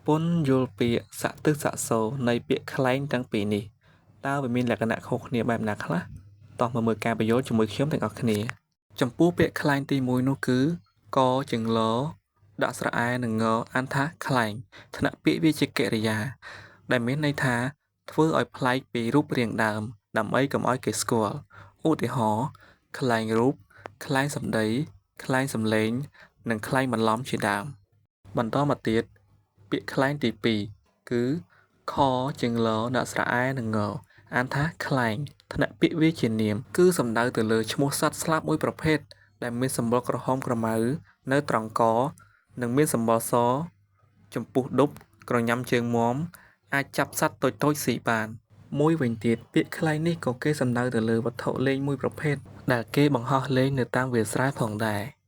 ពន្យល់ពាក្យស័ក្តិទិសស័ក្តិសូរនៃពាក្យខ្លែងទាំងពីរនេះតើវាមានលក្ខណៈខុសគ្នាបែបណាខ្លះតោះមកមើលការពន្យល់ជាមួយខ្ញុំទាំងអស់គ្នាចំពោះពាក្យខ្លែងទី1នោះគឺកជាងលដាក់ស្រៈែនិងងអានថាខ្លែងថ្នាក់ពាក្យវាជាកិរិយាដែលមានន័យថាធ្វើឲ្យប្លែកពីរូបរាងដើមដើម្បីកុំឲ្យគេស្គាល់ឧទាហរណ៍ខ្លែងរូបខ្លែងសម្ដីខ្លែងសំឡេងនិងខ្លែងបន្លំជាដើមបន្តមកទៀតពាក្យខ្លែងទី2គឺខជាងលដាក់ស្រៈែនិងងអានថាខ្លែងថ្នាក់ពាក្យវាជានាមគឺសំដៅទៅលើឈ្មោះសត្វស្លាបមួយប្រភេទដែលមានសម្បុរក្រហមក្រមៅនៅត្រង់កនិងមានសម្បុរសចំពុះដប់ក្រញាំជើងមាំអាចចាប់សត្វតូចៗស៊ីបានមួយវិញទៀតពាក្យខ្លែងនេះក៏គេសំដៅទៅលើវត្ថុលេងមួយប្រភេទដែលគេបង្ហោះលេងនៅតាមវាលស្រែផងដែរ។